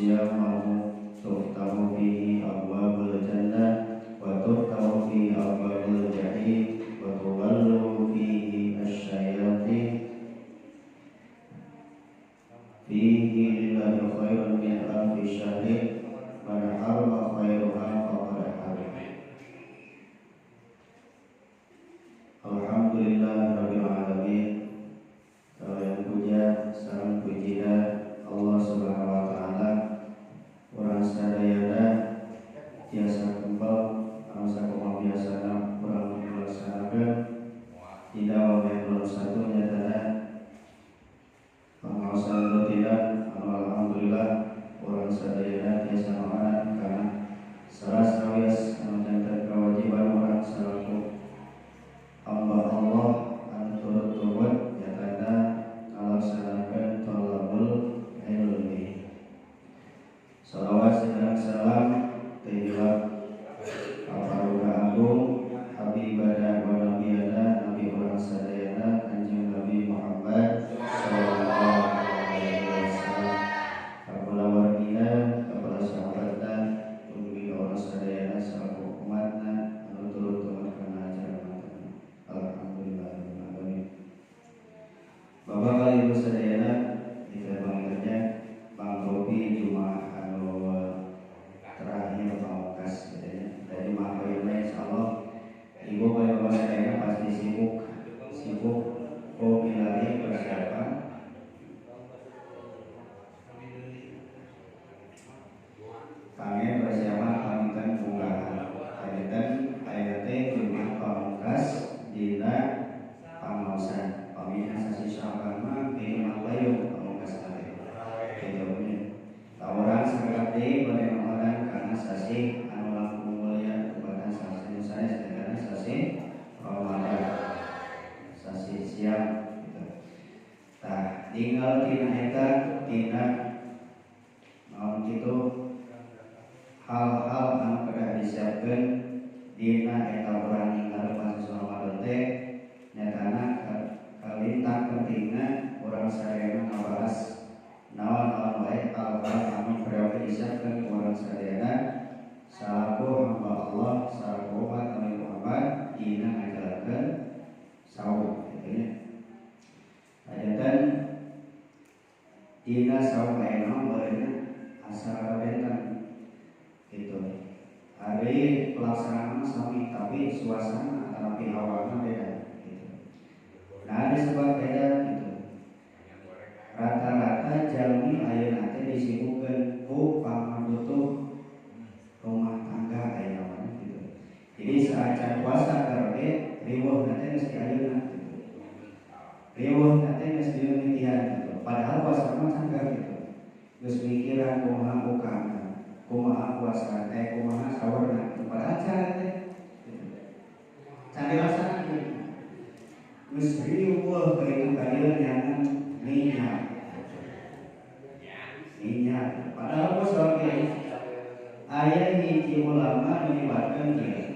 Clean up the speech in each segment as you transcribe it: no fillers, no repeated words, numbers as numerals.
siyamahu tuftahu fihi abwabul jannah wa tuftahu fihi abwabul jahim wa tughallu fihi asy-syayatin fihi lillahi khairun min alfi syahrin man harama khairuha faqad haram. Alhamdulillah rabbil alamin. Kalian puja sareng pujina Allah Subhanahu wa taala. Urang sadayana tiasa kempel anu sakumaha biasana urang melaksanakeun dina wame bulan satu nyatana pengawasan rutinan anu alhamdulillah urang sadayana tiasa noanan karena salah sawias anu janten kewajiban urang salaku hamba Allah anu turut-turut nyatana ngalaksanakeun thalabul ilmi. Salawat dan salam tehilap kaparuka agung habibana wa nabiyana nabi urang sadayana Kanjeng Nabi Muhammad sallallahu alaihi wasallam, ka wargina, ka sahabatna, tunggu urang sadayana salaku umatna anu turut-turut kana ajaran mantan. Alhamdulillahirabbil alamin. Bapak kali ibu sadayana di bangkernya Bang Robi Jumat anu terakhir pamungkas gitu ya. Dari Jumat ayeuna insyaallah ibu kali bapak sadayana pasti sibuk sibuk milari persiapan kami persiapan pamitan punggahan pamitan ayeuna teh Jumat pamungkas dina pangaosan pamitan sasi Syaban mah Jumat payung pamungkas teh gitu nya. Tawaran sakedap deui bade nohonan kana sasi anu langkung mulia tibatan sasi nu sanes nyaeta sasi Ramadan, sasi siang gitu. Tah tinggal tina eta tina naon kitu hal-hal anu kedah disiapkeun dina eta urang ngarep sasi Ramadan teh nyatana kalintang pentingna urang sadayana ngabahas naon-naon wae hal-hal anu perlu disiapkeun ku urang sadayana salaku hamba Allah salaku umat Nabi Muhammad dina ngajalankeun saum kitu nya. Ajanten dina saum ayeuna meureunna asa benten gitu. Hari pelaksanaan sami tapi suasana tapi awalnya beda gitu. Nah, disebab beda gitu. Rata-rata jalmi ayeuna teh disibukkeun ku pangabutuh rumah tangga ayeuna mah gitu. Jadi saacan puasa karoge riweuh teh geus ayeuna gitu. Riweuh teh geus dimimitian gitu. Padahal puasa mah canggar gitu. Geus mikiran kumaha bukana, kumaha puasa teh, kumaha sahurna gitu. Padahal can teh gitu. Can dilaksanakeun. Geus riweuh ka ditu ka dieu nyangan minyak. Minyak. Padahal puasa ge aya hiji ulama nu nyebatkeun kieu.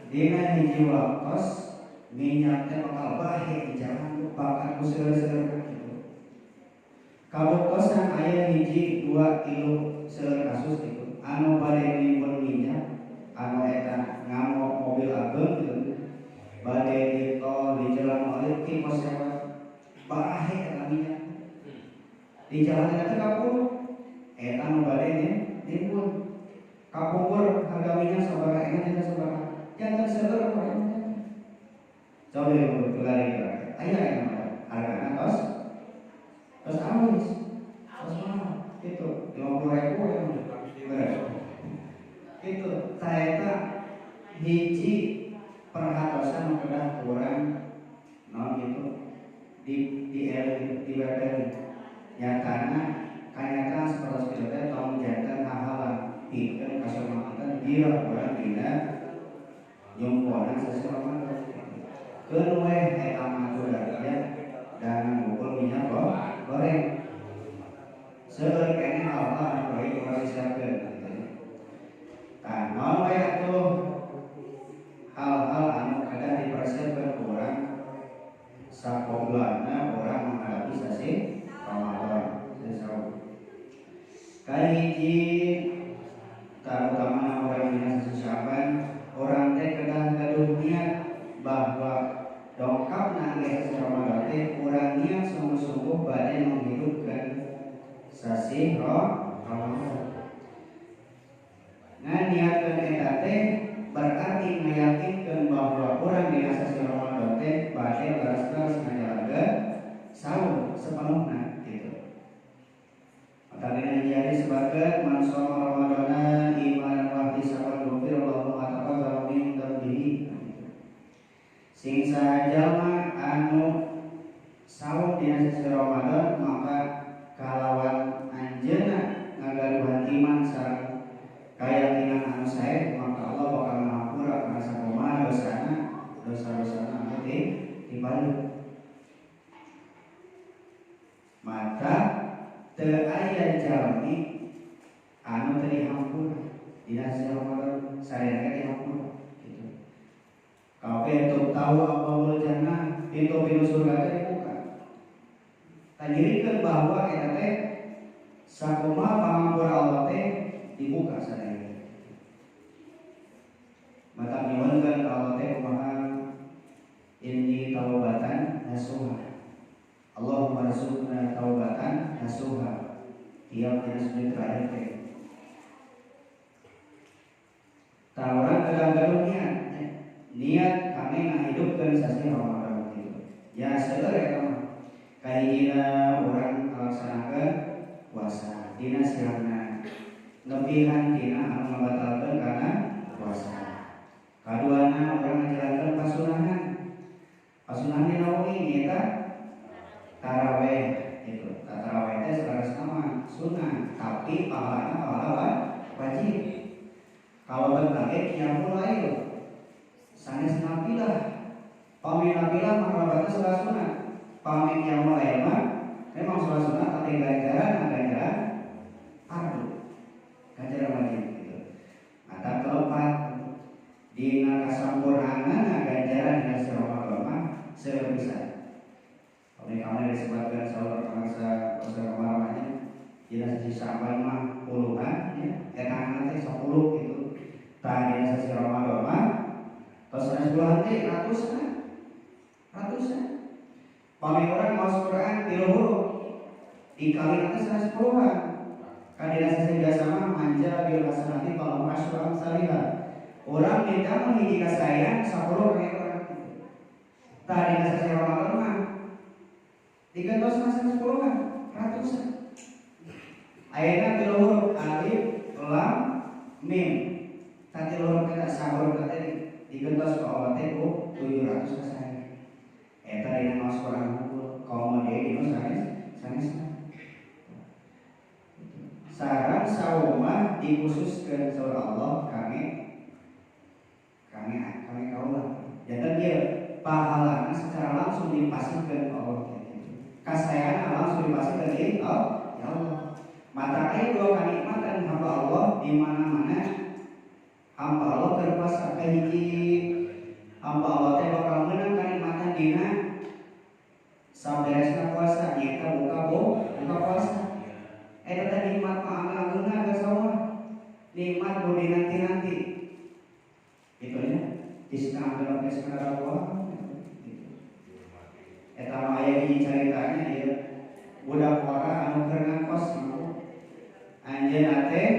Dina hiji waktos minyak teh bakal bahe di jalan bakal ku seueur-seueur gitu. Kabuktosan aya hiji 2 3 seueur kasus gitu. Anu bade nimbun minyak anu eta ngamok mobil ageng gitu. Bade di tol di jalan balik ti kos sewa bahe eta minyak. Di jalan eta kapur eta anu bade nimbun. Kapungkur harga minyak sabaraha enak eta sabaraha. Jangan seueur urang. Coba dulu aya aya hargana tos tos awis tos mahal gitu 50.000 ya bener gitu. Tah eta hiji perhatosan kedah kurang naon gitu di WPR nyatana kanyataan seperti itu teh tong janten hahalang pikeun kasomangetan gila urang dina nyumponan sasi Ramadan. Keun weh eta mah ya dan ngumpul minyak goreng seueur keneh hal-hal anu baik urang disiapkeun gitu. Tah naon we atuh hal-hal anu kedah dipersiapkeun ku urang sakoblana urang menghadapi sasi Ramadan. Kahiji terutama orang dina sasi Syaban, orang teh kedah gaduh niat bahwa dongkapna ge sasi Ramadan teh urang niat sungguh-sungguh bade menghidupkan sasi Ramadan. Nah, niatkeun eta teh berarti meyakinkan bahwa urang dina sasi Ramadan teh bade leres-leres ngajalankeun saum sepenuhna gitu. Tadi jadi sebagai man shoma Ramadana imanan wa ihtisaban ghufira lahu ma taqaddama min dzambihi. Sing saha jalma anu saum dina sasi Ramadan maka kalawan anjeunna ngagaduhan iman sareng keyakinan anu sae, maka Allah bakal ngahampura kana sakumaha dosana, dosa-dosana anu dibalik. Maka teu aya jalmi anu teu dihampura dina sasi Ramadan, sadayana dihampura gitu. Kabeh teu tahu abwabul jannah, pintu-pintu surga teh dibuka. Tajirikeun bahwa eta teh sakumaha pangampura Allah teh dibuka sadayana. Mata nyuwunkeun ka Allah teh kumaha inni taubatan nasuha. Allahumma rzuqna taubatan nasuha. Tiap dina sujud terakhir teh. Tah, urang kadang-kadang niat, niat kami ngahidupkeun sasi Ramadan gitu. Ya seueur eta mah. Kahijina urang ngalaksanakeun puasa dina siangna. Lebihan tina anu ngabatalkeun kana puasa. Kaduana urang ngajalankeun pasunahan. Pasunahan dina wengi nyaeta taraweh gitu. Taraweh teh selaras nama sunnah, tapi pahalana pahala wajib. Kalau berbagai qiyamul lail sanes nafilah. Pami nafilah maka batas sholat sunat. Pami qiyamul lail mah memang sholat sunat tapi ganjaran ganjaran fardu. Ganjaran wajib gitu. Atau keempat dina kasampurnaanana ganjaran dina si Ramadan mah seueur pisan. Pami kamari disebutkan saur bangsa bangsa kemarin dina sasi Syaban mah puluhan ya, eta teh 10 gitu. Tah, dina sasi Ramadan mah tos sanes puluhan teh ratusan. Ratusan. Pami urang maos Quran tilu huruf dikali nanti sanes puluhan. Kan dina sasi biasa mah man jaa bil hasanati falahu asyru amsalha. Urang minta hiji kasaean 10 kali urang. Tah, dina sasi Ramadan mah digentos sanes puluhan, ratusan. Ayeuna tilu huruf alif lam mim. Tah, tilu huruf eta sahuruf teh digentos ku Allah teh ku 700 kasaean. Eta dina maos Quran hungkul, komo deui dina sanes sanesna. Sareng saum mah dikhususkeun saur Allah kangge kangge kangge kaula. Janten ieu pahalana secara langsung dipasihkeun ku Allah gitu. Kasaeanna langsung dipasihkeun di oh, ya Allah. Mata aya dua kenikmatan hamba Allah di mana-mana hamba Allah berpuasa. Kahiji, hamba Allah teh bakal menang kenikmatan dina saberesna puasa, nyaeta buka buka puasa. Eta teh nikmat mah ageung-ageungna geus mah nikmat nu dinanti-nanti gitu ya, di setengah genep geus kana gitu. Eta mah aya hiji caritanya ieu, budak ora anu keur ngakos mah anjeunna teh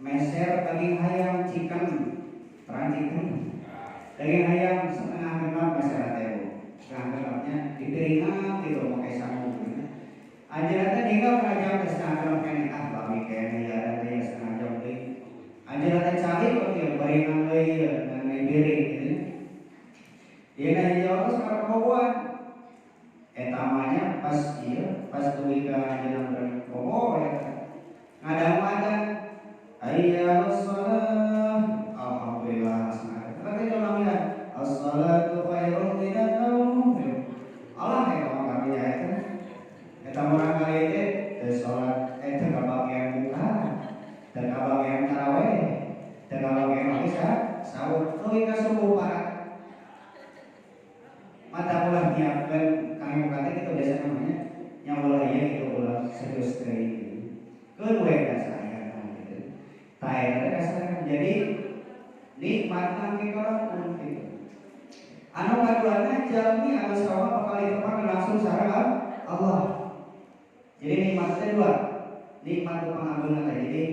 meser daging hayam, chicken, terang chicken, daging hayam setengah genep meser teh, Bu. Setengah genepnya di piringan gitu make sangu gitu. Anjeunna teh ninggal kana jam teh setengah genep keneh, ah lami keneh ya teh setengah jam deui. Anjeunna teh calik kok ieu baringan deui ieu ngan piring gitu. Ieu na hiji waktu sekarang keboboan. Eta mah nya pas ieu pas dugi ka anjeunna bobo eta. Ngadang-ngadang hayya shalah, alhamdulillah senang. Tapi kalau ya as-salatu khairun minan naum. Allah eta mah karunya eta. Eta murang kali teh teu salat teu Tah eta kasarna. Jadi nikmatna ke kalangkung gitu. Anu kaduana jalmi anu saum bakal ditepang langsung sareng Allah. Jadi nikmatnya dua. Nikmat pangagungna teh. Jadi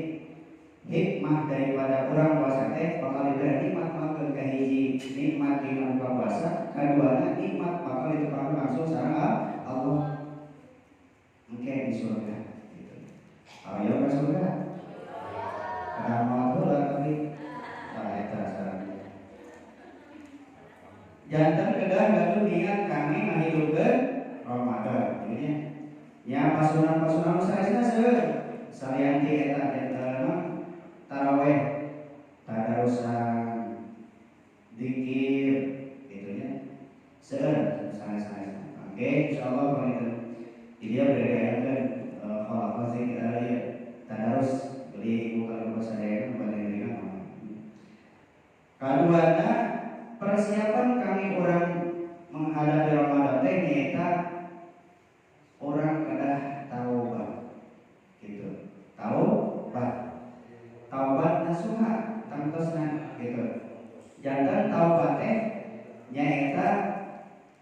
hikmah daripada orang puasa teh bakal diberi nikmat makeun kahiji nikmat dina buka puasa, kaduana nikmat bakal ditepang langsung sareng Allah. Engke di surga gitu. Ayo ke surga. Kada mau heula tapi tah eta sareng. Janten kedah gaduh niat kami ngahidupkeun Ramadan. Jadi nya pasunan-pasunan nu sanesna seueur. Salian ti eta janten taraweh, tadarusan, zikir gitu nya. Seueur sanes-sanesna. Oke, insyaallah panginten di dia berdayakeun khalafa zikir ya tadarus beli ibu kali bapak sadayana bade ringan. Kaduana persiapan kami orang menghadapi Ramadan teh nyaeta orang kedah taubat gitu. Taubat. Taubat nasuha tangtosna gitu. Janten taubat teh nyaeta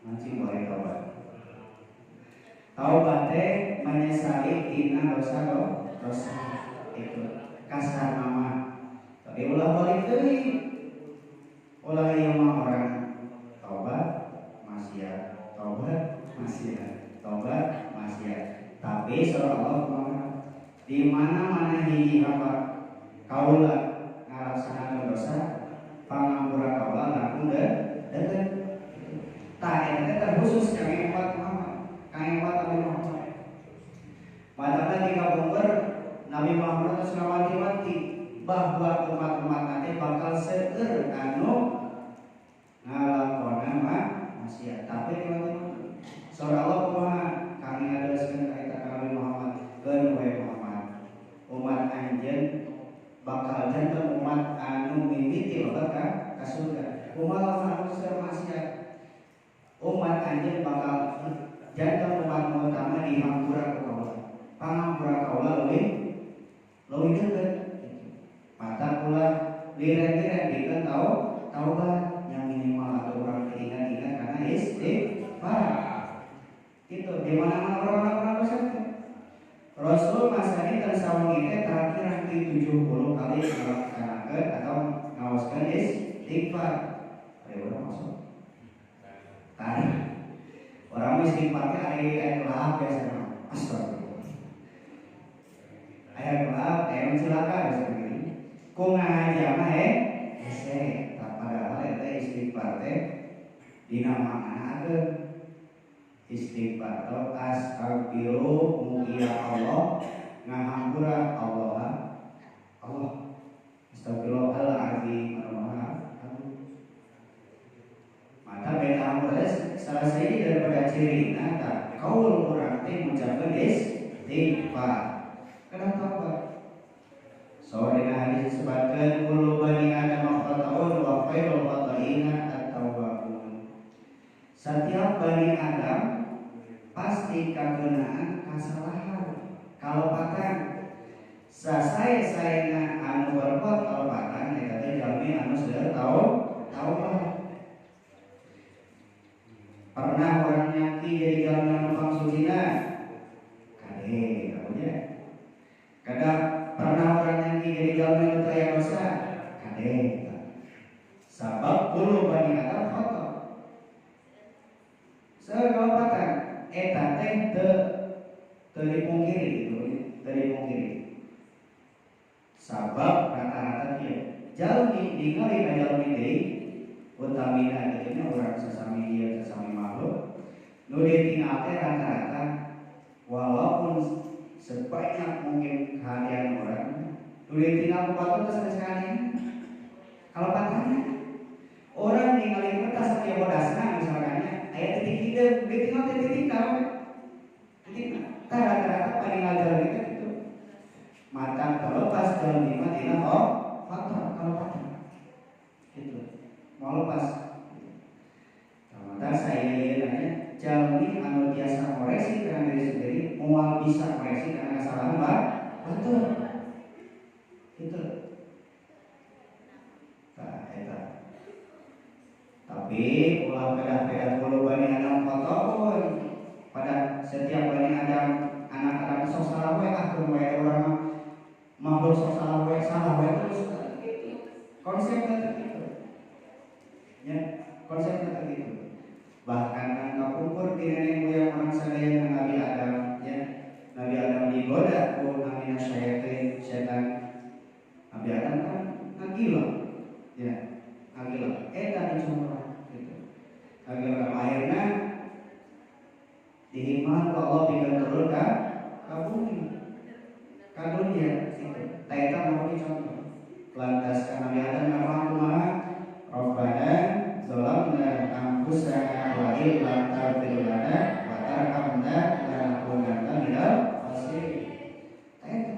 mancing boleh taubat. Taubat teh menyesali dina dosa dosa itu kasar mama. Tapi ulah balik deui. Ulah ieu mah orang taubat maksiat, taubat maksiat, taubat maksiat. Tapi surah Allah kumaha? Di mana-mana hiji hamba kaula ngalaksanakeun dosa, pangampura kaula langkung deukeut. Tah eta teh terkhusus kangge umat Muhammad, kangge umat Nabi Muhammad. Matakna di kapungkur Nabi Muhammad terus ngawanti-wanti bahwa umat-umat nanti bakal seueur anu ngalakonan maksiat. Tapi teman-teman, surah Allah kumaha kami ngajelaskeun ka eta ka Nabi Muhammad, keun we Muhammad. Umat anjeun bakal janten umat anu mimiti lebet ka surga. Kumaha lamun anu seueur maksiat? Umat anjeun bakal janten umat nu utama di hampura ku kaula. Pangampura kaula leuwih leuwih deukeut. Mata pula liren-liren dikeun tau taubat yang minimal atau orang teringat-ingat karena istighfar. Itu di mana-mana orang-orang dosa teh. Rasul masani teu sawengi teh terakhir nanti 70 kali ngalaksanakeun atau ngaoskeun istighfar. Ayo urang masuk. Tar. Orang istighfar teh ari aya kelahap biasa mah. Astagfirullah. Aya kelahap, aya cilaka biasa begini. Ku ngahaja mah hese. Tah padahal eta istighfar teh dina makna ageng. Istighfar teh astagfiru mugia Allah ngahampura Allah Allah astagfirullahalazim anu maha agung. Maka beda hampura salah satu daripada cirina tah kaul urang teh ngucapkeun istighfar. Kenapa taubat? So dina hadis disebutkeun kullu bani adam khata'un wa khairul khata'ina at-tawwabun. Setiap bani Adam pasti kakenaan kesalahan, kalepatan. Sasae-saena anu berbuat kalepatan eta teh jalmi anu seueur tau taubat. Pernah orang nyaki jadi jalmi anu pangsucina? Kade, kamunya. Kadang pernah orang nyaki jadi jalmi anu teu aya dosa? Kade. Sabab kullu bani Adam khata. Seueur kalepatan eta teh teu teu dipungkiri gitu, teu dipungkiri. Sabab rata-rata kieu jalmi ningali ka jalmi deui utamina kitu nya urang sasami ieu sasami makhluk nu ditinggal teh rata-rata walaupun sebanyak mungkin kehadiran orang nu ditinggal ku batur teh sanes kahadean kalepatanna. Orang ningali kertas aya bodasna misalkan aya titik hideung ditinggal teh titik naon titik tah rata-rata paningal jalmi teh kitu. Mata terlepas jalmi mah tina oh faktor kalepatan gitu mau lepas. Maka saya ieu nanya jalmi anu biasa koreksi karena diri sendiri moal bisa koreksi karena kesalahan batur gitu. Tapi ulah pedah-pedah kullu bani Adam khata'un. Pada setiap bani Adam, anak Adam sok salah we, ah keun we urang mah makhluk sok salah we, salah we terus gitu. Konsepnya gitu. Ya, konsepnya gitu. Bahkan kan kapungkur di nenek moyang orang sadaya Nabi Adam, ya. Nabi Adam digoda ku namina syaitan, setan. Nabi Adam kan ngagila. Ya, ngagila. Eta dicontoh gitu. Ngagila akhirnya dihikmah ku Allah bikin turun ka bumi, ka dunia gitu. Tah eta mau dicontoh. Lantas ka Nabi Adam ngomong kumaha? Rabbana zalamna anfusana wa illam taghfir lana wa tarhamna lanakunanna minal khasirin. Eta.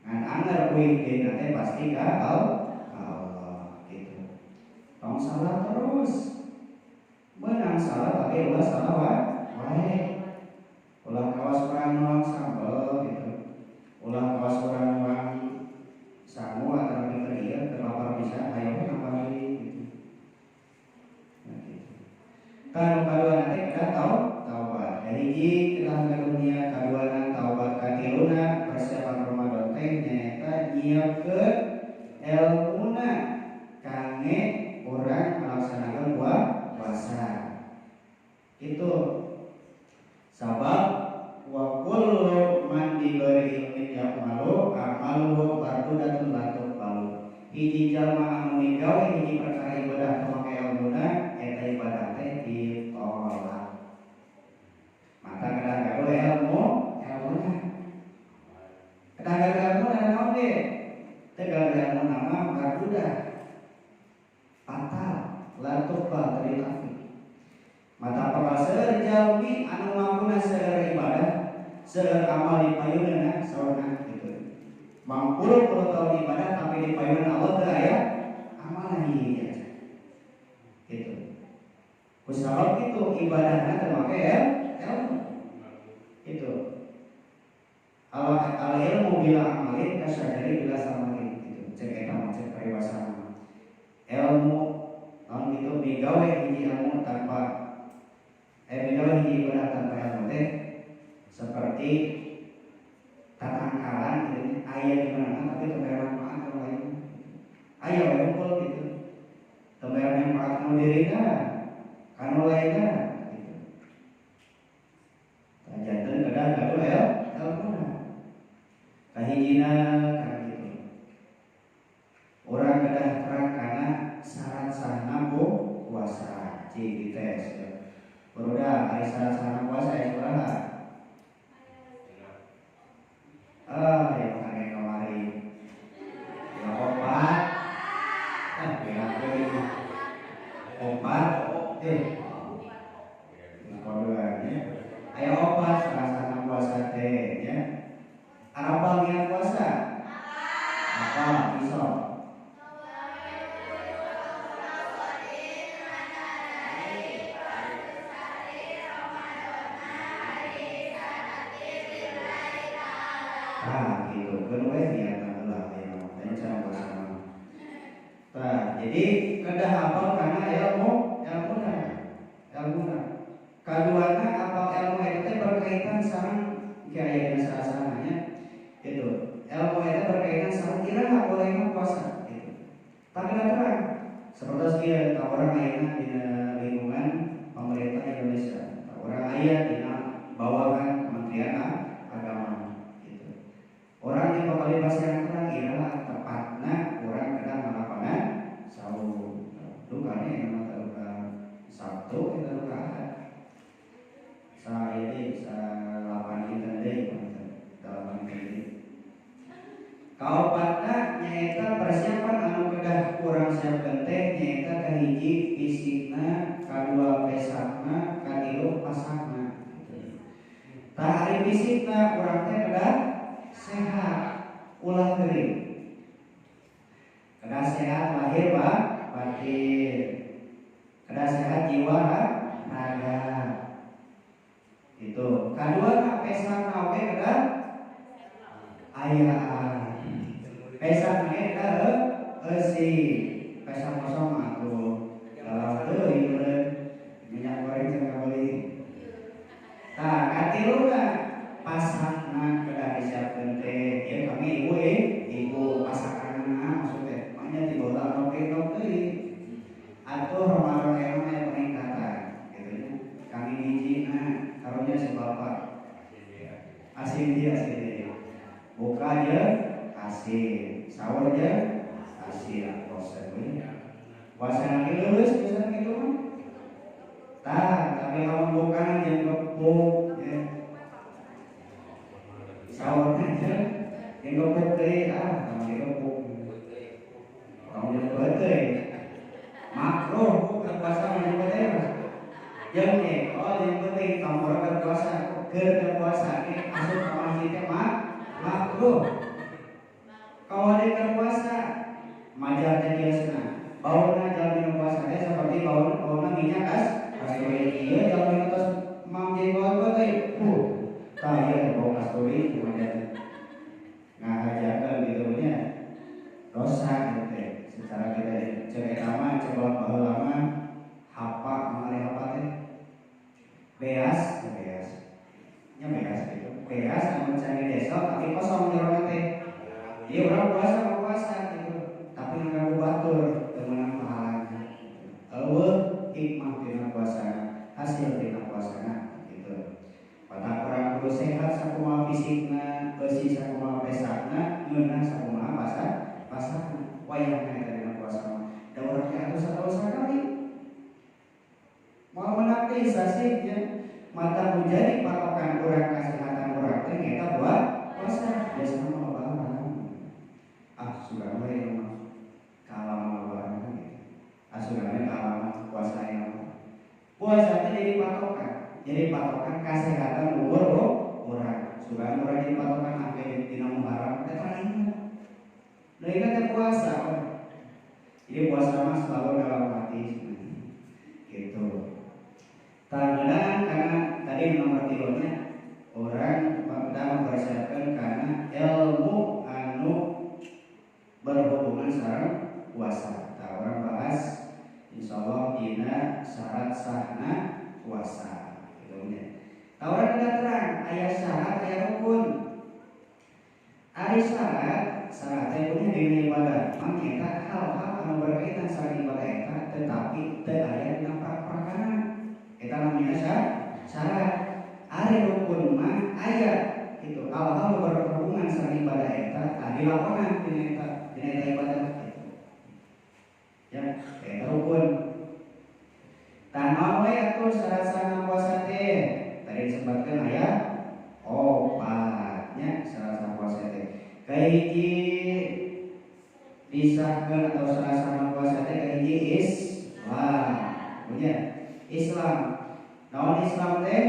Ngan anggar kuing dina teh pasti ka Allah gitu. Tong salah terus. Menang salah tapi ulah salah wae. Ulah kawas urang nuang sambel gitu. Ulah kawas urang nuang sangu atau mikir ieu keur lapar bisa hayo we nambah deui gitu. Nah, gitu. Kanu kadua nanti kedah tau taubat. Hiji kedah ka dunia, kaduana taubat, katiluna persiapan Ramadan teh nyaeta nyiapkeun elmuna kangge urang melaksanakan puasa. Itu sabab wa kullu man bighairi ilmin ya'malu a'maluhu mardudatun la tuqbalu. Hiji jalma anu migawe hiji perkara ibadah teu make elmuna, eta ibadah teh ditolak. Maka kedah gaduh ilmu, elmuna. Kedah gaduh ilmuna naon ge? Teu gaduh ilmuna mah mardudah. Batal, la tuqbal, teu ditampi. Mata bakal seueur jalmi anu ngakuna seueur ibadah, seueur amal di payuneuna saurna gitu. Mangpuluh-puluh tahun ibadah tapi di payunan Allah teu aya amalan ieu aja. Gitu. Kusabab itu ibadahna teu make ilmu. Itu. Al, al ilmu bila amalin kasyajari bila samarin gitu. Cek eta mah cek paribasana. Ilmu naon gitu migawe hiji ilmu tanpa migawe hiji ibadah tanpa ilmu teh seperti tatangkalan gitu, aya di mana tapi teu mere manfaat ka lain. Aya we ngumpul gitu. Teu mere manfaat ka dirina, ka nu lainna gitu. Tah janten kedah gaduh ilmuna. Kahijina kan gitu. Urang kedah terang kana syarat sahna puasa. Cik dites ya. Barudak ari syarat sahna puasa aya sabaraha? Ah, yang kemarin kemarin. Ya opat. Ah, ya itu. Opat. Kodoannya. Aya opat syarat sahna puasa teh ya. Arapal niat puasa? Apa? Iso. Ah, gitu. Keun we niatna heula aya mah teh cara puasa mah. Tah, jadi kedah hafal kana ilmu, ilmuna. Ilmuna. Kaduana apal ilmu eta teh berkaitan sareng kieu aya dina salah-salahnya gitu. Ilmu eta berkaitan sareng iraha bolehna puasa gitu. Tak kena terang. Seperti kieu ka urang ayeuna dina lingkungan pemerintah Indonesia. Ka urang aya dina bawahan Kementerian Agama gitu. Orang yang bakal dipasihan terang iraha tepatna urang kedah ngalakonan saum. Dukanya yang mah duka Sabtu kita duka Ahad. Sa ieu sa 8 dinten deui, 8 dinten deui. Kaopatna nyaeta persiapan anu kedah kurang siapkeun teh nyaeta kahiji fisikna, kadua pesakna, katilu pasakna. Tah ari fisikna urang teh kedah sehat, ulah gering. Kedah sehat lahir batin. Kedah sehat jiwa raga. Gitu. Kadua pesakna oge kedah ayaan. Pesakna kedah eusi. Pesa kosong mah atuh galau teuing meureun minyak goreng can kabeli. Tah, katiluna pasakna kedah disiapkeun teh. Ieu kami ibu ibu pasakanna maksud teh maknya di bola nok deui. Atuh Ramadan emang aya peningkatan gitu nya. Kami hijina karunya si bapak. Asin dia, asin dia. Buka aja asin, sahur aja asin, puasa we. Puasa nanti lulus biasa gitu mah. Tah, tapi lamun bukan jeung gepuk ya. Sahur aja jeung gepuk deui ah, tong digepuk. Tong jeung peuteuy. Makruh keur puasa mah jeung peuteuy mah. Jeung oh jeung penting tong keur puasa, keur puasa ge asup ka masjid teh mah makruh. Kawade keur puasa majar teh kieu. Bauna jalmi nu puasa teh seperti bauna minyak kasturi. Ieu jalmi nu tos mam jengkol teh. Tah ieu teh bau kasturi majar teh. Ngahajakeun gitu nya. Dosa gitu teh. Secara kita cek eta mah cek baheula mah hapa mangari hapa teh. Beas, beas. Nya beas gitu. Beas anu can desa tapi kosong jerona teh. Ieu urang puasa mah puasa gitu. Tapi ngaganggu batur teu meunang pahalana. Eueuh hikmah tina puasana, hasil tina puasana gitu. Matak urang kudu sehat sakumaha fisikna, beusi sakumaha pesakna, ngeunah sakumaha pasakna. Wayahna eta dina puasa mah. Da urang teh atuh sataun sakali. Moal menang deui sasih nya. Mata menjadi patokan urang kesehatan urang teh nyaeta buat puasa. Biasana mah loba orang. Ah, sugan we ieu mah. Kaalaman loba orang gitu. Ah, sugan we kaalaman puasa ieu mah. Puasa teh jadi patokan. Jadi patokan kesehatan umur urang. Sugan urang jadi patokan sampai dina Muharram teh terakhir. Nah, ingat teh puasa. Jadi puasa mah selalu dalam hati sebenarnya. Gitu. Tanggalan karena tadi nomor tilunya orang kita mempersiapkan karena ilmu anu berhubungan sareng puasa. Nah, urang bahas insya Allah dina syarat sahna puasa. Gitu nya. Nah, urang tidak terang aya syarat aya rukun. Ari syarat syarat teh punya dina ibadah. Mang eta hal-hal anu berkaitan sareng ibadah eta tetapi teu aya dina prak-prakana. Eta namanya syarat. Ari rukun mah aya gitu. Hal-hal berhubungan sareng ibadah eta tah dilakonan dina eta ibadah gitu. Ya, eta rukun. Tah naon we atuh syarat sahna puasa teh? Tadi disebutkeun aya opat nya syarat sah puasa teh. Kahiji disahkeun atau syarat sahna puasa teh kahiji Islam. Punya Islam. Naon Islam teh?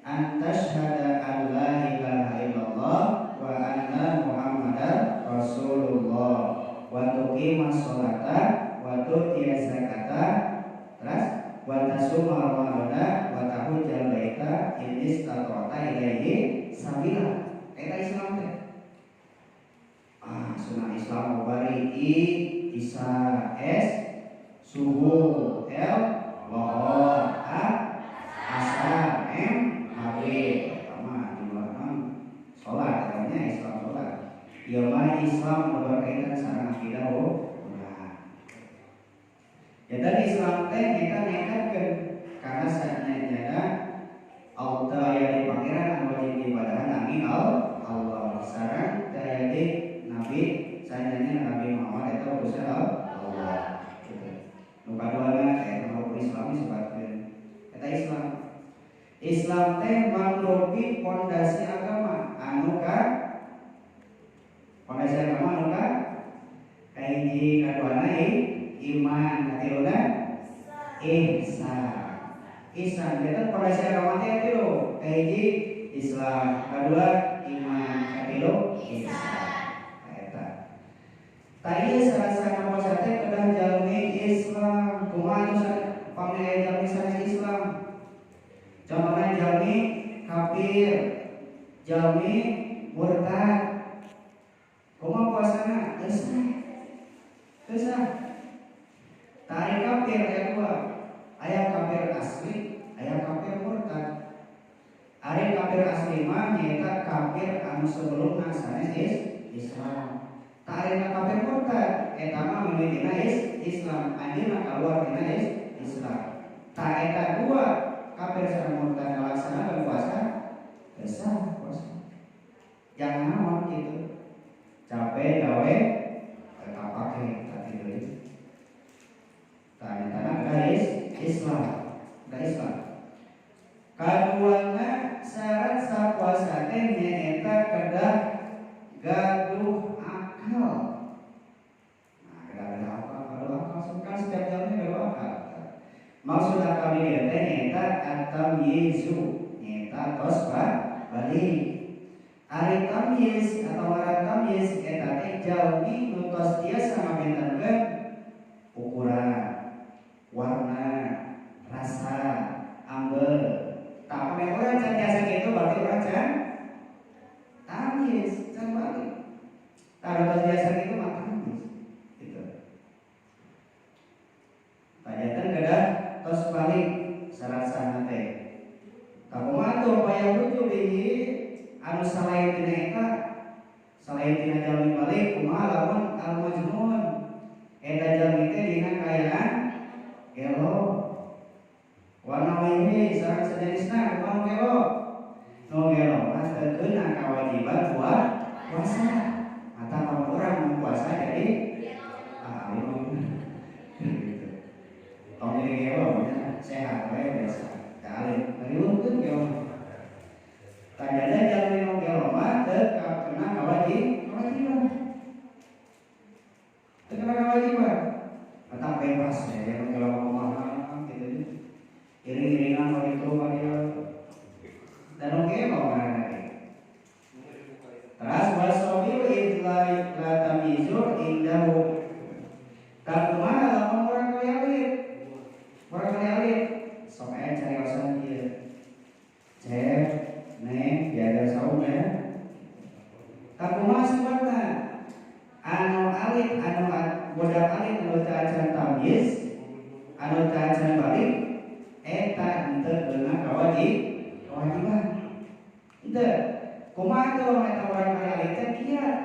Antasyhada an la ilaha illallah wa anna Muhammadar Rasulullah wa tuqima sholata wa tu'tiya zakata terus wa tasuma ramadana wa tahujjal baita in istata'ta ilaihi sabila. Eta Islam teh. Ah, sunah Islam bari I Isa S subuh L lohor A asar M maghrib. Pertama jumlah enam sholat, katanya Islam sholat. Ieu mah Islam berkaitan sareng akidah urang. Ya tadi Islam teh kita nekatkeun karena saatnya Allah aya di pangeran anu wajib diibadahan nanging Allah sareng teu aya di nabi saenyana Nabi Muhammad eta utusan Allah gitu. Nu kaduana eta rukun Islam disebutkeun eta Islam. Islam teh mangrupi pondasi agama anu ka pondasi agama anu ka kahiji kaduana iman katiluna ihsan. Ihsan eta pondasi agama teh tilu kahiji Islam, kadua iman, katilu ihsan. Eta. Tah ieu syarat sahna puasa teh kedah jalmi Islam. Kumaha anu pami aya jalmi sanes Islam? Contohnya jalmi kafir, jalmi murtad. Kumaha puasana? Teu sah. Teu sah. anu sebelumna sanes Islam. Tah, ari kafir murtad eta mah mimitina Islam, anjeunna keluar tina Islam. Tah, eta dua kafir sareng murtad ngalaksanakeun puasa, sah puasa. Jangan naon gitu, capek gawe tetap pakai tadi deui. Tah, eta guys, Islam, da Islam. Kaduana, syarat sah puasa teh nyaeta kedah gaduh akal. Nah, kedah gaduh akal, gaduh akal kan setiap jamnya gaduh akal. Maksud akal di dieu teh nyaeta at-tamyizu, nyaeta tos balig. Ari tamyiz atau ngaran tamyiz eta teh jalmi nu tos tiasa ngabentenkeun ukuran, warna, rasa, ambeu. Tah, pamit urang can tiasa kitu berarti urang can tamyiz, can balig. Tah, tos biasa kitu mah tamyiz. Gitu. Tah, janten kedah tos balig syarat sahna teh. Tah, kumaha tuh fayakhruju bihi anu salain tina eta, salain tina jalmi balig? Kumaha lamun al majnun, eta jalmi teh dina kaayaan gelo, wa nahwihi sareng sajenisna? Kumaha gelo? Nu gelo mah teu keuna kewajiban buat puasa. Mata kalau orang mau puasa jadi ah ayo gitu. Tong jadi gelo nya, sehat we biasa. Kali ngariweukeun gelo. Tah, jana jalmi nu gelo mah teu kena kewajiban. Teu kena kewajiban. Mata bebas ya, nu gelo kumaha gitu nya. Iring-iringan ka ditu ka dieu. Dan nu gelo ngaranna teh. Terus wasobiyu id la tamyizu indahu. Tah, kumaha lamun murangkalih alit? Murangkalih alit sok aya cariosan ieu. Cep, neng, diajar saum ya. Tah, kumaha sifatna? Anu alit, anu budak alit anu teu acan tamyiz, anu teu acan balig, eta henteu kena kewajiban. Henteu. Kumaha tuh eta murangkalih alit teh kiat?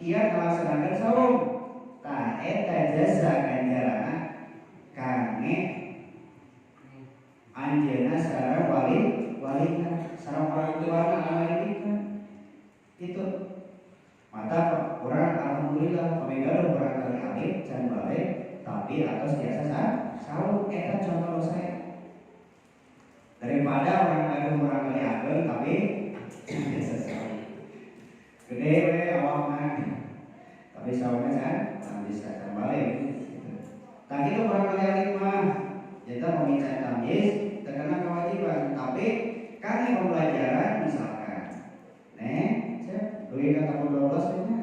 Kiat ngalaksanakeun saum. Tah, eta jasa ganjaranna kangge anjeunna sareng wali walina sareng orang tuana anu ngadidikna. Itu. Mata urang alhamdulillah kami gaduh murangkalih alit can balig tapi atos biasa saum, eta contoh saya. Daripada urang gaduh murangkalih ageng tapi biasa saum. Gede we awakna tapi saumna can bisa, can balig. Tah, kitu murangkalih alit mah eta pemicahan tamyiz terkena kewajiban, tapi kami pembelajaran misalkan neng cek duit ka tahun 12 nya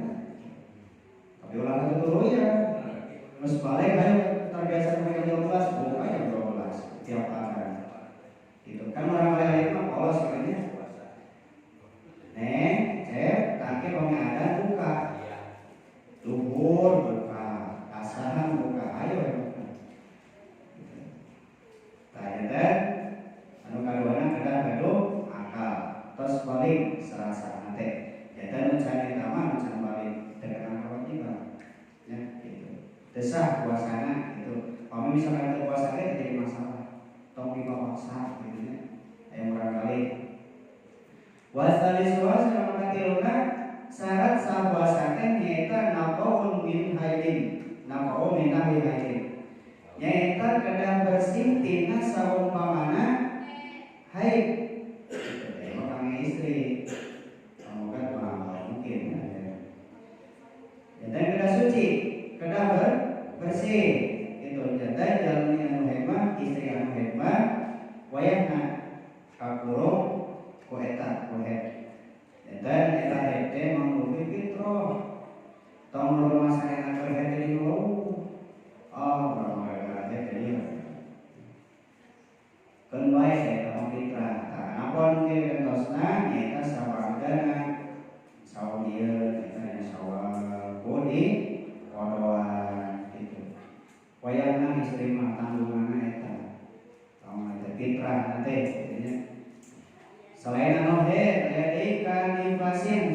tapi ulah tuluy ya terus balig, ayo terbiasa sampai jam 12, buka jam 12 tiap hari gitu kan. Murangkalih alit mah polos katanya, neng cek tangke pengadan buka, duhur buka, asahan buka, ayo. Tah, teh anu kaduana kedah gaduh akal, tos balig serasa teh. Janten nu can eta mah, nu can balig teu kena kewajiban ya gitu. Teu sah puasana gitu. Pami misalkan teu puasa teh jadi masalah. Tong dipaksa gitu nya. Aya murangkalih. Wasalisuha sareng katiluna syarat sah puasa teh nyaeta naqaun min haidin, naqaun min nahwi haidin. Nyaeta kedah bersih tina saumpamana haid. Emang kangge istri. Kamu kan mah mungkin ya. Janten kedah suci, kedah bersih. Itu janten jalmi anu haid mah, istri anu haid mah wayahna kakurung ku eta ku haid. Janten eta haid teh mangrupi fitrah. Tong rumah enak keur haid jadi ngeluh. Oh, urang gara-gara haid jadi keun bae eta mah fitrah. Tah, napa nu gentosna nyaeta sawangdana saum ieu nyaeta dina Sawal ku di qodoan gitu. Wayahna istri mah tanggunganna eta. Tong eta fitrah teh nya. Selain anu haid aya deui kanifasin.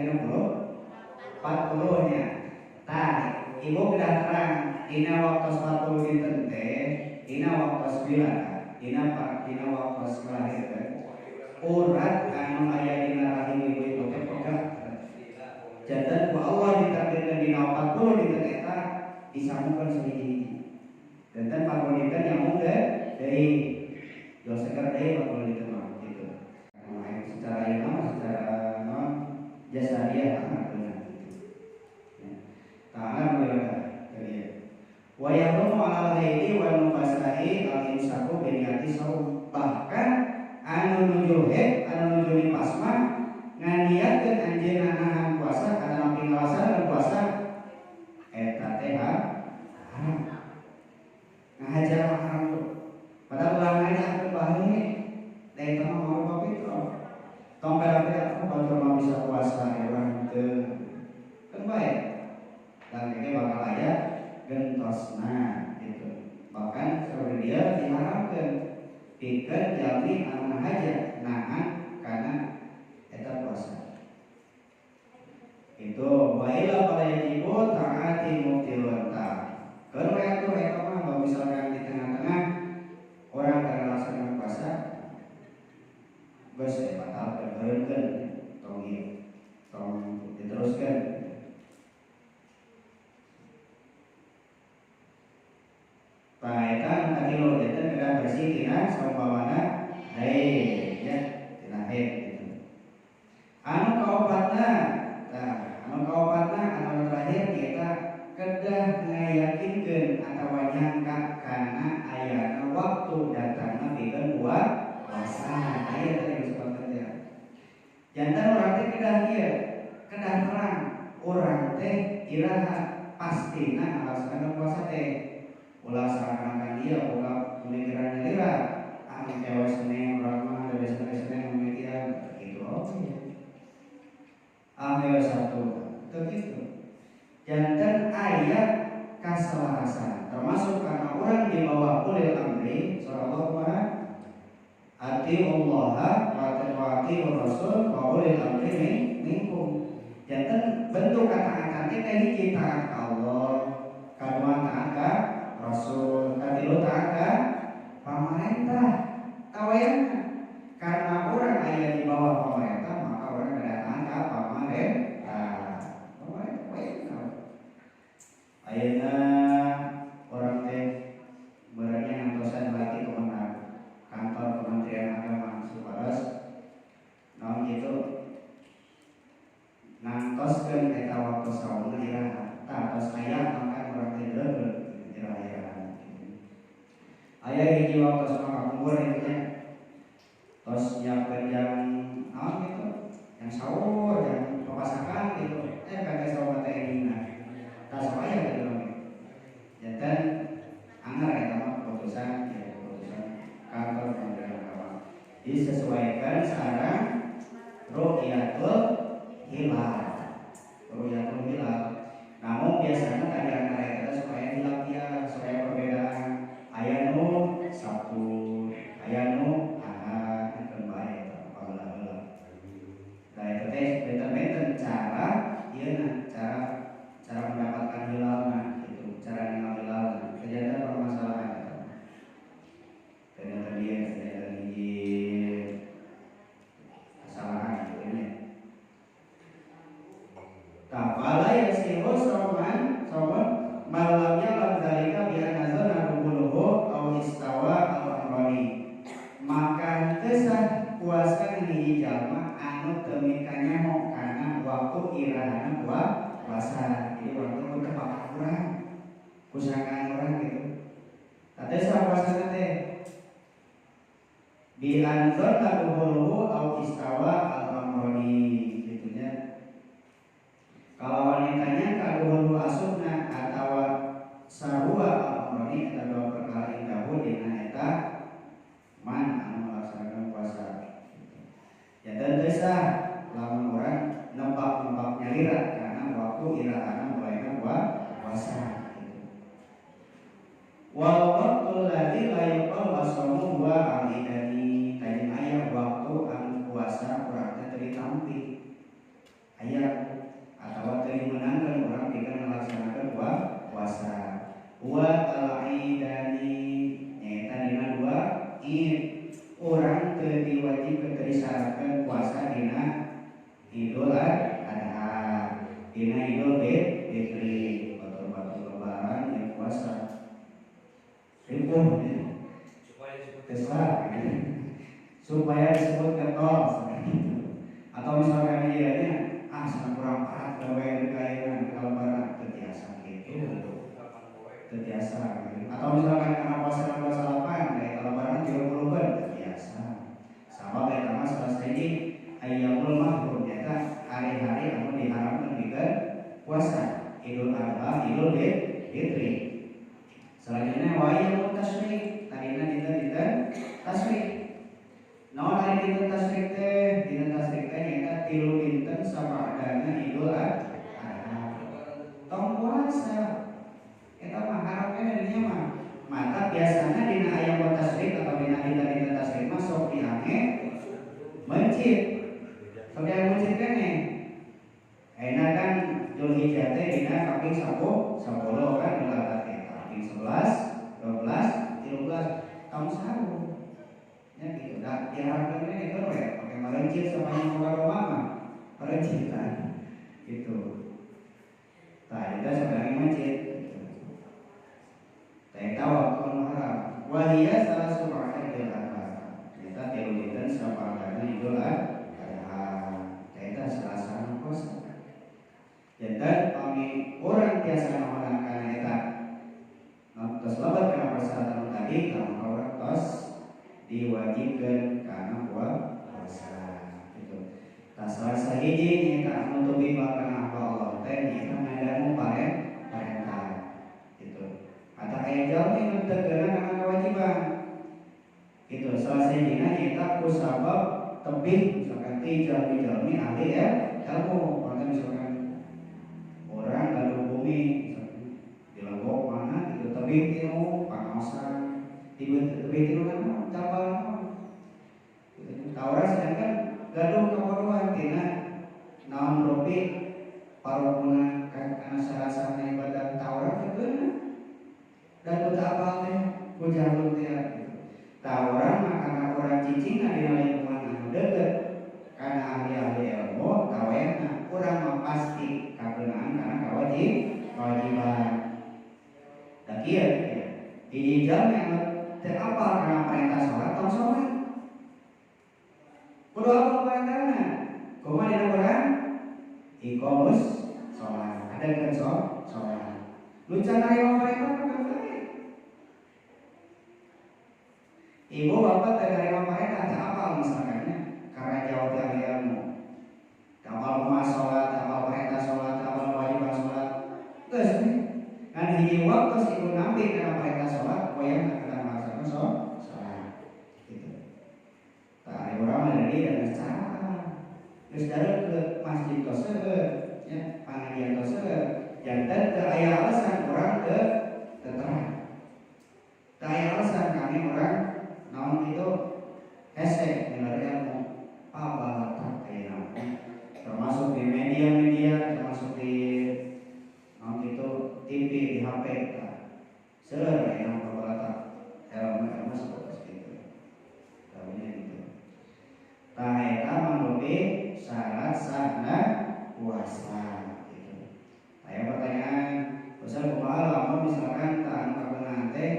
60 40 nya. Tah, ibu kedah terang dina waktu 40 dinten teh, dina waktu 9, dina waktu ngalahirkeun. Urat anu aya dina rahim ibu-ibu teh pegah. Janten ku Allah ditakdirkeun dina 40 dinten eta disambungkeun sahiji-hiji. Janten 40 dinten nyambung deui. Jual seger deui 40 dinten mah gitu. Secara ieu mah secara non jasadiah mah bener gitu. Ya. Tangan wilayah tadi. Wa yahrumu 'alal haidi wa nufasai al-imsaku bi niyati saum. Bahkan anu nuju haid, anu nuju nifas mah nganiatkeun anjeunna nahan puasa atanapi ngalaksanakeun puasa eta teh haram. Ngahajar mah haram tuh. Padahal ulah ngajakeun bae da eta mah mau fitrah. Tong pera-pera aku batur mah bisa puasa ya urang teu. Kan bae. Dan ini bakal aya gentosna gitu. Bahkan seperti dia diharamkeun pikeun jalmi anu ngahaja nahan kana eta puasa. Itu wa ila fala yajibu ta'ati mubtilun ta. Keun we atuh eta mah kalau misalkan di tengah-tengah orang keur ngalaksanakeun puasa geus batal eureunkeun tong ieu tong diteruskeun. Tah eta nu katilu janten kedah bersih tina saumpamana haid ya tina haid gitu. Anu kaopatna tah anu kaopatna anu terakhir nyaeta kedah ngayakinkeun atawa nyangka kana ayana waktu datangna pikeun puasa. Aya tadi disebutkeun teh. Janten urang teh kedah ieu, kedah terang urang teh iraha pastina ngalaksanakeun puasa teh. Ulah seakan-akan dia boga pemikiran nyalira ah engke we Senin urang mah dari Senin pemikiran gitu oke. Ah we Sabtu teu kitu. Janten aya kaselarasan termasuk karena orang di bawah ulil amri surah Allah kumaha atiullaha wa atiur rasul wa ulil amri minkum. Janten bentuk kataatan teh hiji taat ka Allah, kadua taat ka Rasul, katilu taat ka pamarentah. Tawayana karena orang aya di bawah pemerintah maka orang kedatangan ka pamarentah. Pamarentah wayana. Ayeuna orang teh berarti ngantosan berarti kemenang kantor Kementerian Agama supados naon kitu nangtoskeun eta waktu saumna iraha tah tos aya maka urang teh deuleu iraha-iraha aya hiji waktu mah kapungkur ieu nya tos nyiapkeun jam naon kitu yang sahur yang papasakan gitu kagak sahur teh inina tah sok aya kitu janten anggar eta mah keputusan ya keputusan kantor Kementerian Agama disesuaikan sareng ru'yatul hilal. Ru'yatul hilal. Namun biasanya tadi antara eta supaya hilal dia supaya perbedaan aya nu Sabtu, aya nu Ahad keun bae eta baheula-heula. Nah eta teh benten-benten cara ieuna cara mendapatkan hilalna gitu, cara ningal hilalna. Kejadian permasalahan eta. Ternyata dia ternyata hiji kesalahan gitu nya. Tah fala yasihu sauman sauman malam ya'lam dzalika bi anna zanna dukuluhu aw istawa al amrani. Maka teu sah puasa hiji jalma anu teu mikanyaho kana waktu irahana puasa. Jadi waktu teu tepat urang kusangkaan urang gitu. Tah teu sah puasana teh bi anzanna dukuluhu aw istawa al amrani gitu nya. Kalau wanitanya kaduhulu asupna atawa sarua al-amroni eta dua perkara indahu dina eta man anu melaksanakan puasa. Ya dan teu sah lamun urang nebak-nebak nyalira karena waktu irahana mulaina puasa gitu. Wal waqtul ladzi la yuqal asamu wa al-idani tadi aya waktu anu puasa urang teh teu ditampi. Aya Wa al-aidani nyaeta dina dua id. Urang teu diwajibkeun, teu disyaratkeun puasa dina Idul Adha, dina Idul Fitri. Batur-batur lebaran yang puasa ribuh ya. Supaya disebut Kesah gitu. Supaya disebut getol gitu. Atau misalkan dia nya ah sana kurang parat gawe kayana ka lebaran, teu tiasa gitu. Kapan poe. Teu tiasa gitu. Atau misalkan karena puasa 28 kayak lebaran 30 ban, teu tiasa. Sabab eta mah salah sahiji ayyamul mahrum, nyaeta hari-hari anu diharamkeun pikeun puasa, Idul Adha, Idul Fitri. Selanjutnya wa ayyamut tasyrik, tadina dinten-dinten tasyrik. Naon ari dinten tasyrik teh? Dinten tasyrik teh nyaeta 3 dinten sabadana Idul Adha. Tong puasa. Eta mah haram keneh dinya mah. Maka biasanya dina ayyamut tasyrik atau dina dinten-dinten tasyrik mah sok diange mencit. Sok diange mencit keneh. Ayeuna kan Dzulhijjah teh dina kaping 10 kan Idul Adha teh kaping 11, 12, 13 tahun saru. Ya gitu. Da diharapkeun ini kan we pake malencit sama yang boga domba mah. Malencit kan. Gitu. Tah eta sok diange mencit gitu. Tah eta waktu anu haram. Wa hiya salasu ba'da Idul Adha. Eta tilu dinten sabadana Idul Adha. Tah eta salasana puasa. Janten pami urang tiasa ngahonan kana eta tos lebat kana persyaratan tadi, maka urang tos diwajibkeun kana puasa gitu. Tah salah sahiji nyaeta anu teu bima kana hamba Allah teh nyaeta ngadangu parentah gitu. Atau aya jalmi nu teu keuna kana kewajiban. Gitu. Salah sahijina nyaeta ku sabab tebih, misalkan ti jalmi-jalmi ahli ya ilmu, maka misalkan orang gaduh bumi misalkan di Legok mana gitu, tebih tinu pangaosan, tebih tinu kan cabang naon gitu. Tah urang sedangkan gaduh kabodohan tina naon rupi parukunan kana sarasana ibadah, tah urang teu keuna dan ku teu apal teh ku jalur teh gitu. Tah urang mah karena urang cicingna dina lingkungan anu deukeut kana ahli-ahli ilmu, tah wayahna urang mah pasti kakeunaan kana kewajiban. Da kieu ya, hiji jalmi anu teu apal kana perintah salat, tong salat. Kudu apal perintahna. Kumaha dina Quran? Iqamus salat. Ada kan salat. Nu can narima perintah mah bae. Ibu bapak teu narima perintah, teu apal misalkan nya, karena jauh ti ahli ilmu. Teu apal kumaha salat, teu apal perintah salat, teu apal kewajiban salat. Geus we. Ngan hiji waktu ibu nampi kana perintah salat, wayahna kana ngalaksanakeun salat. Gitu. Tah ari urang mah dari dan cara geus dareuk ke masjid tos seueur nya, pangajian tos seueur, janten teu aya alasan urang teu terang. Teu aya alasan kami urang naon kitu hese milari ilmu pabalatak ayeuna, termasuk di media-media, termasuk di naon kitu TV, di HP, tah seueur ayeuna pabalatak ilmu-ilmu seperti itu. Taunya gitu. Tah eta mangrupi syarat sahna puasa gitu. Aya pertanyaan, pasal kumaha lamun misalkan tah anu kabeunaan teh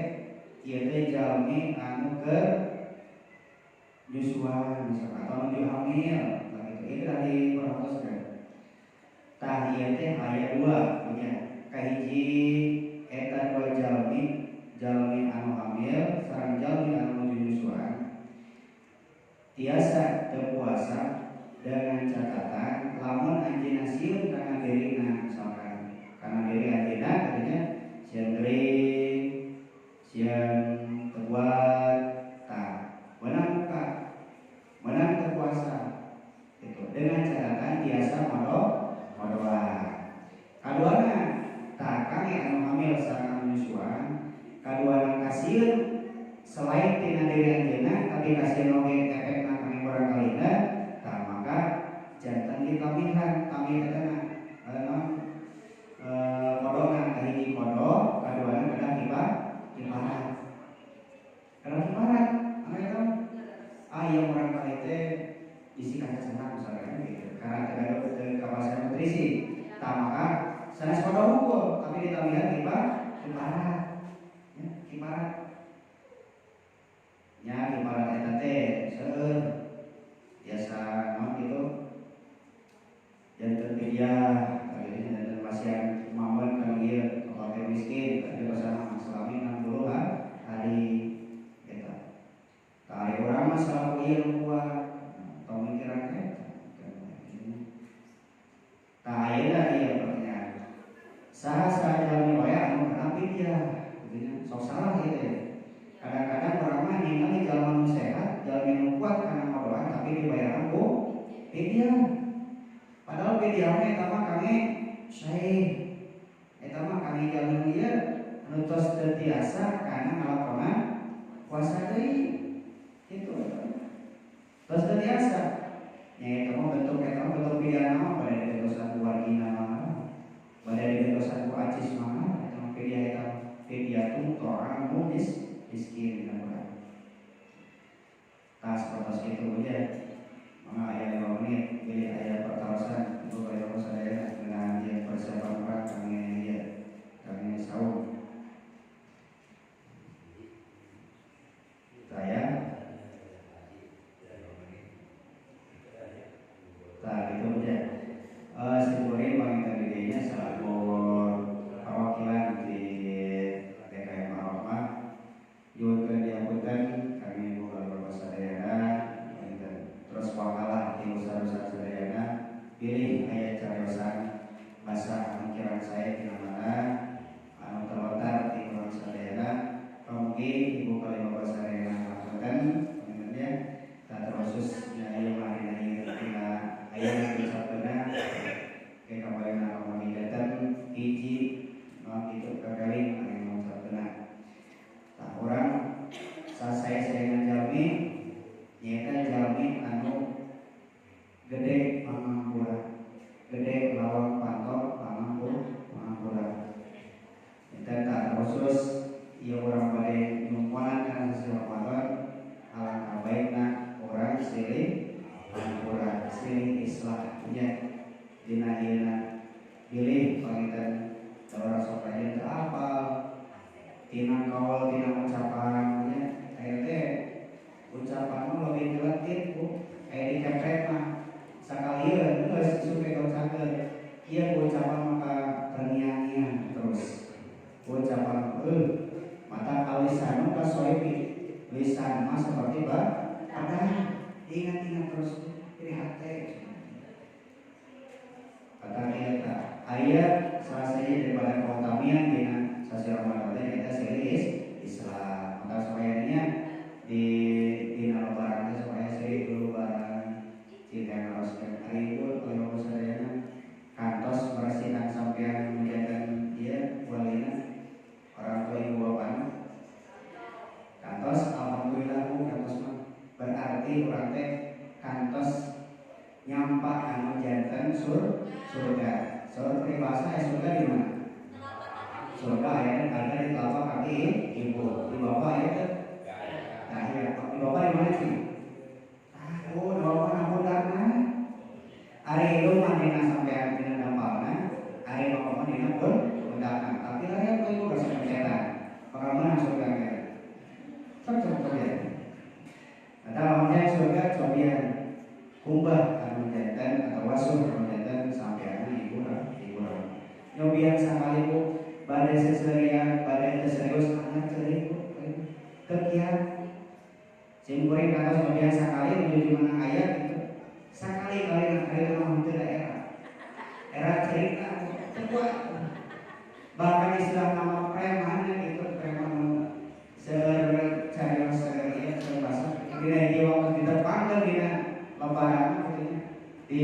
ieu teh jalmi anu keur nyusuan misalkan atau nuju hamil, tah gitu. Ieu teh diperhatoskeun. Tah ieu teh aya dua punya. Kahiji eta dua jalmi, jalmi anu hamil sareng jalmi anu nuju nyusuan tiasa teu puasa dengan catatan lamun anjeunna sieun kana dirina, misalkan kana diri anjeunna katanya sieun gering, sieun teu kuat, tah meunang buka, meunang teu puasa itu dengan catatan tiasa modoan. Kaduana tah kami anu hamil sareng anu nyusuan, kaduana kasieun selain tina diri anjeunna tapi kasieun oge efekna kami murangkalihna, tah maka janten Tah maka sanes qada hukum tapi ditambihan kiparat. Ya, kiparat. Ya, kiparat eta teh seueur biasa naon gitu. Janten fidyah, tadi janten pasian kemauan kan ieu fakir miskin, tapi pasana selami 60 hari eta. Tah ari urang mah salaku ieu nu kuat, tong mikiran eta. Tah ayeuna ieu pertanyaan. Saha saha jalmi wae anu kena fidyah, gitu nya. Sok salah gitu ya. Kadang-kadang urang mah ningali jalma nu sehat, jalmi nu kuat kana ngodoan tapi dibayaran ku fidyah. Padahal fidyah mah eta mah kangge sae. Eta mah kangge jalmi nu ieu anu tos teu tiasa kana ngalakonan puasa deui. Kitu eta. Tos teu tiasa. Nya eta mah bentuk fidyah mah bade digentosan ku wargina mah. Bade digentosan ku acis mah eta mah fidyah eta fidyatun ta'amu miskin dina Quran. Tas protes kitu nya. Mangga aya 5 menit jadi aya pertarosan untuk bagi bapak sadaya dengan dia persiapan urang kangge ieu kangge saum. Saya tah gitu aja. Simkuring panginten di dieu nya selaku perwakilan di TKM Ar-Rahmah nyuhunkeun dihapunten kami ibu bapak sadayana panginten terus wakalah di usaha-usaha sadayana pilih aya cariosan basa pemikiran saya di mana anu terlontar di urang sadayana mungkin ibu kali bapak sadayana hapunten panginten nya tah terkhusus nya ieu mah dina ieu dina aya nu diucapkeunna ke kabarina kami datang hiji naon kitu kakeling anu ngucapkeunna. Tah urang sasaya-sayana jalmi nyaeta jalmi anu gede pangampura, gede lawang panto pangampura. Eta tah khusus ieu urang bade nyumponan kana sasi Ramadan alangkah baikna urang silih pangampura, silih islah nya dina ieuna bilih panginten urang sok rajin teu apal tina kaul tina ucapan nya aya teh ucapan mah lebih nyeletit ku aya dikepret mah sakalieun geus isuk teh kaucakeun ieu ku ucapan maka terngiang-ngiang terus ucapan mata kalisanu kasoibi lisan mah seperti pedang ingat-ingat terus di hati kata eta aya salah sahiji daripada kautamian dina sasi Ramadan teh eta silih Islam maka supaya nya di dina lebaran teh supaya silih dulu barang cinta ngaroskeun ari ibu kalau sadayana kantos meresihan sampean menjaga ieu walina orang tua ibu bapana kantos alhamdulillah bu kantos mah berarti urang teh kantos nyampak anu janten surga. Surga peribahasa ya surga di mana? Surga aya ada di telapak kaki ibu. Di bapak aya teh? Nah, iya. Di bapak di mana sih? Ah, oh, di bapak na pundakna. Ari indung mah dina sampean dina dampalna, ari bapak mah dina pundakna. Tapi lain ku ibu rasa pencetan. Bakal menang surga ge. Sok sok ya. Eta lamunnya surga cobian kumbah anu janten atau wasuh anu janten sampean ibu ibu. Nyobian sakali bu bade seserian bade teu serius anak ceurik bu kekiat. Sim kuring kantos nyobian sakali menuju menang aya gitu. Sakali kali nak ari mah henteu da era. Era cerita teu kuat. Bahkan istilah nama preman gitu preman nu seueur carios seueur ieu seueur basa dina hiji waktu ditepangkeun dina lebaran gitu nya di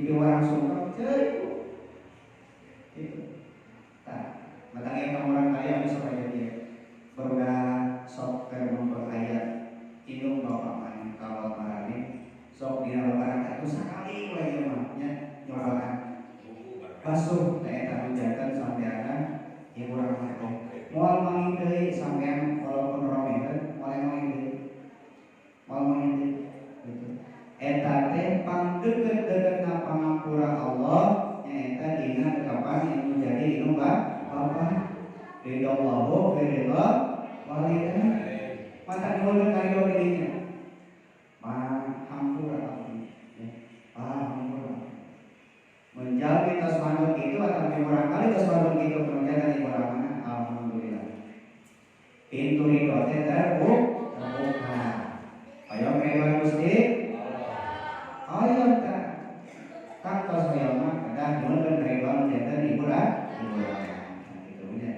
piwarang sungkem ceurik bu. Gitu. Tah, matang ieu ka urang kali anu sok aya dieu. Barudak sok keur memperkaya indung bapak mah kawal marane sok dina lebaran teh atuh sakali we ieu mah nya nyobaan. Basuh teh eta nu janten sampeanna ieu urang mah teh. Moal manggih deui sampean walaupun romeheun moal manggih deui. Moal manggih deui gitu. Eta teh pangdeukeut-deukeutna pangampura Allah nyaeta dina Ridho Allah fi ridha walidain. Mata nyuhunkeun karidho dirinya. Ma hampura abdi ya. Ah hampura. Menjalmi tos mandor kitu atau murang kali tos mandor kitu kemudian ibu ramana alhamdulillah. Pintu ridho teh terbuka. Hoyong karidhoan Gusti? Hoyong tah. Kang tos hoyong mah kedah nyuhunkeun karidhoan janten ibu ramana. Gitu nya.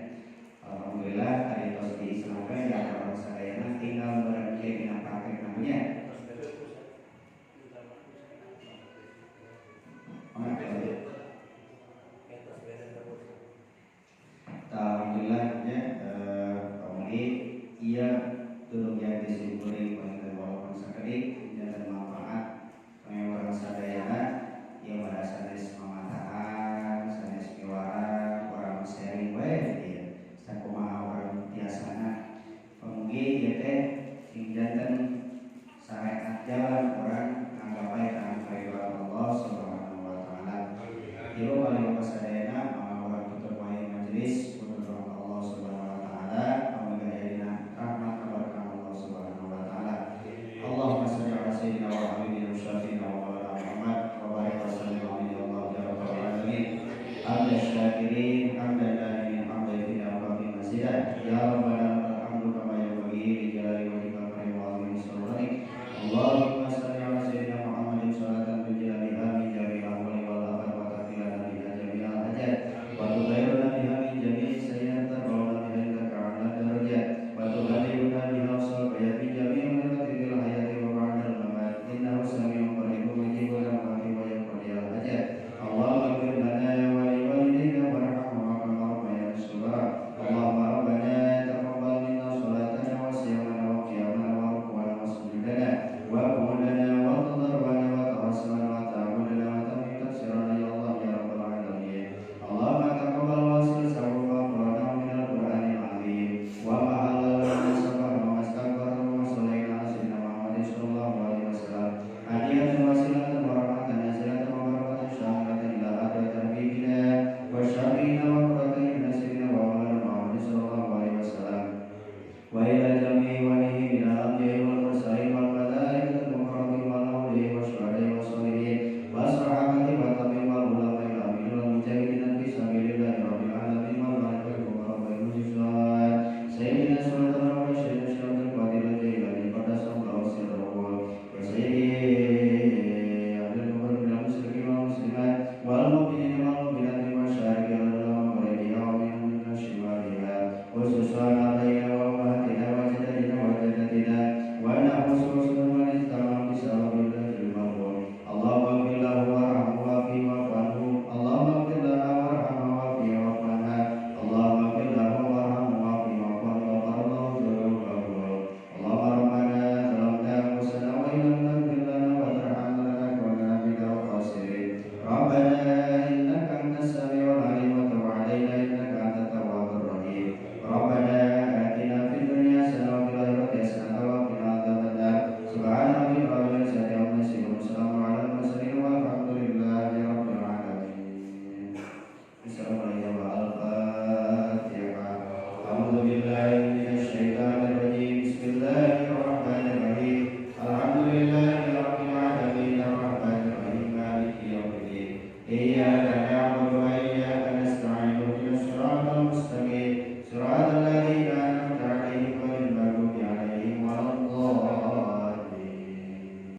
Alhamdulillah tadi tos diislamkeun di antara sadayana tinggal berhenti dina praktek namanya. Alhamdulillah ya, pamugi iya tulung yang disimpulin panginten walaupun sakedik janten manfaat kangge urang sadayana ieu pada sanes mamatahan sanes miwarang urang sharing we ieu sakumaha urang tiasana pamugi ieu teh sing janten syariat jalan urang ngagapai kana karidhoan Allah Subhanahu wa taala. Ieu paling sadayana mangga urang tutup wae majelis. Allah Subhanahu wa taala, pamugi ayana rahmat keberkahan Allah Subhanahu wa taala. Allahumma shalli ala sayyidina wa habibina syafiina wa maulana Muhammad wa barik wa sallim alaihi ya Allah ya rabbal alamin. Hamdan syakirin, hamdan daimin, hamdan fina wa fi masidah. Ya rabbana lakal hamdu kama yanbaghi li jalali wajhikal karim wa 'azimi sultanik. Allahumma shalli ala sayyidina Muhammadin salatan tunjina biha min jami'il ahwali wal afat wa taqilana biha jami'al hajat wa tudhayyiruna biha min jami'i sayyi'at tarfa'una biha indaka 'ala darajat wa tuballighuna biha aqsal min jami'il khairati fil hayati wa ba'dal mamat innahu samii'un qariibun mujibud da'wati wa yaqdiyal hajat. Allahumma ighfir lana wa li walidayna warhamhuma kama rabbayana shighara. Allahumma rabbana taqabbal minna salatana wa siyamana wa qiyamana wa ruku'ana wa sujudana wa qu'udana wa tadarruana wa tawassulana wa ta'awudana wa tamim tafsirana ya Allah ya rabbal alamin. Allahumma taqabbal wasil sawfa qur'ana minal qur'anil azim wa ma halal wa sabar wa mastaghfar wa shallaina ala sayyidina Muhammadin sallallahu alaihi wasallam hadiyatan wasilatan wa rahmatan nazilatan wa barakatan syamilatan ila hadrati habibina wa syafiina wa qurratina nasirina wa maulana Muhammadin sallallahu alaihi wasallam wa ila jami'i walihi min al-anbiya'i wal mursalin wal malaikatil muqarrabin wal awliya'i wasyuhada'i wassalihin wassahabati wa tabi'in wal ulama'i al-amilin wal mujahidin fi sabilillahi rabbil alamin wal malaikatil muqarrabin mujizat sayyidina sultan wa sayyidina syaikhul qadir al-jailani qaddasallahu sirrahu wa sayyidi ahlil kubur minal musyrikin wal muslimat wal mu'minin wal mu'minati wasyariqi wal maghribi wa min shimaliha khususan alaina wa ummahatina wa jadadina wa jaddatina wa nahsu man istama bi sababil marhum. Allahumma ighfir lahu warhamhu wa fi wa'fu anhu. Allahumma ighfir lana warhamha wa fi wa'fu anha. Allahumma ighfir lahu warhamhu wa fi wa'fu anhu wa ghafarallahu dzunubahu. Allahumma rabbana zalamna anfusana wa in lam taghfir lana wa tarhamna lanakunanna minal khasirin. Rabbana